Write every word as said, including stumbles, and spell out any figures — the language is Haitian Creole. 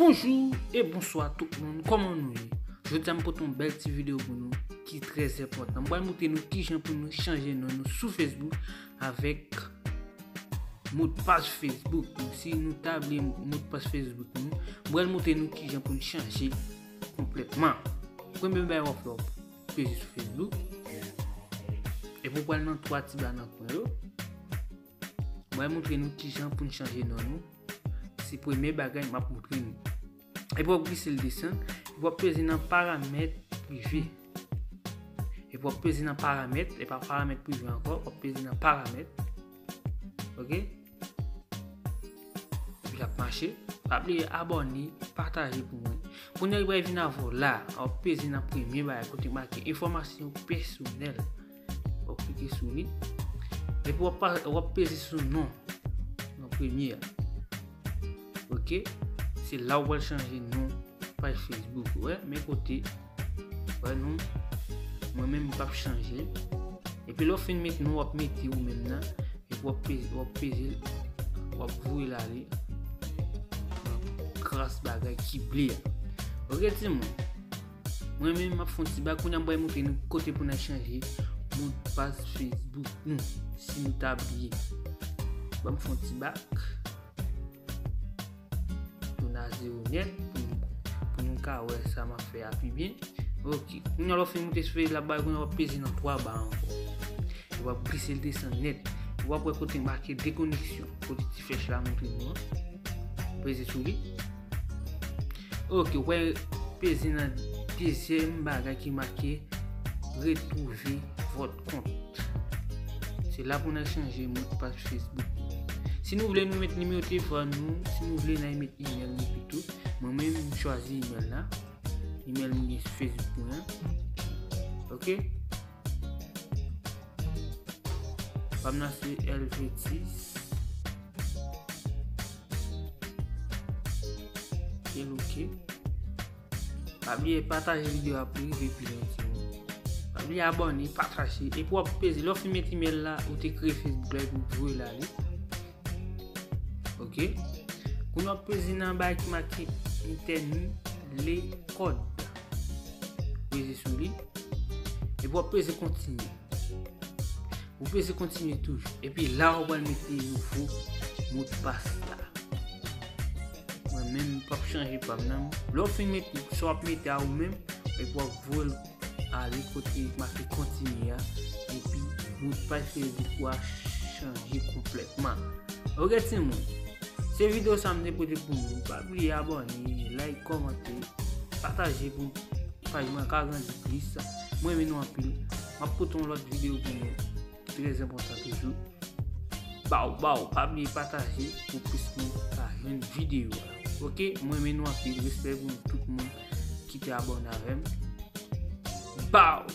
Bonjou e bonswa tout moun, kòman nou ye? Jodi a m pote yon bèl ti videyo pou nou ki trè enpòtan. M pral montre nou kijan pou nou chanje non nou sou Facebook avèk modpas Facebook nou. Si nou ta bliye modpas Facebook nou, m pral montre nou kijan pou nou chanje l konplètman. Premye bagay w ap fè, w ap peze sou Facebook. Epi w pral nan twa ti ba nan kwen yo. M pral montre nou kijan pou nou chanje non nou. Se premye bagay m ap montre nou. Epi w ap glise l desann, epi w ap peze nan paramèt prive. Epi w ap peze nan paramèt, e pa paramèt prive ankò, w ap peze nan paramèt. Oke? Epi l ap mache. Pa bliye abòne, pataje pou mwen. Kounye a li pral vin avè w la, w ap peze nan premye bagay kote make enfòmasyon pèsonèl. W ap klike sou li. Epi w ap pa, w ap peze sou non. Nan premye a. Oke? Se la w pral chanje non paj Facebook. Wè, men kote. Wè non. Mwen menm m p ap chanje. Epi lè w fin met non, w ap mete ou menm nan. Epi w ap peze, w ap peze l. W ap voye l ale. Nan kras bagay ki ble a. Oke, timoun. Mwen menm m ap fè yon ti bak. Kounye a m pral montre nou kote pou n al chanje modpas Facebook nou. Si nou ta bliye. Ban m fè yon ti bak. Touna zewo nèt pou nou, pou nou ka wè sa m ap fè a pi byen. Oke. Kounye a lè w fin moute sou Facebook la, bay kounye a w ap peze nan twa ba ankò. Epi w ap glise l desann nèt. Epi w ap wè kote make dekoneksyon. Kote ti flèch la montre nou an. Peze sou li. Oke, w pral peze nan dezyèm bagay ki make retrouver votre compte. Se la pou n al chanje modpas Facebook. Si nou vle nou met nimewo telefòn nou, si nou vle n al met email nou pito. Mwen menm m chwazi email la. Email m gen sou Facebook mwen an. Oke? Pa m nan se L V T. L OK. Pa bliye pataje videyo a pou rive pi lwen, timoun. Pa bliye abòne, pataje. Epi w ap peze. Lè w fin met email la, ou te kreye Facebook la, epi w voye l ale. Oke. Kounye a w ap peze nan bagay ki make enter le code. Peze sou li. Epi w ap peze kontinye. Ou peze kontinye toujou. Epi la ou pral mete nouvo modpas la. Mwen menm m p ap chanje pa m nan. Lè w fin mete sa w ap mete a ou menm, epi w ap voye l ale kote make kontinye a. Epi modpas Facebook ou a chanje konplètman. Oke timoun. Se videyo sa m te pote pou nou. Pa bliye abòne, like, kòmante, pataje pou paj mwen ka grandi plis. Mwen renmen nou anpil. M ap pote yon lòt videyo pou nou ki trè enpòtan toujou. Baw, baw, pa bliye pataje pou plis moun ka jwenn videyo a. Oke, mwen renmen nou anpil. Respè pou nou tout moun ki te abòne avè m. Baw!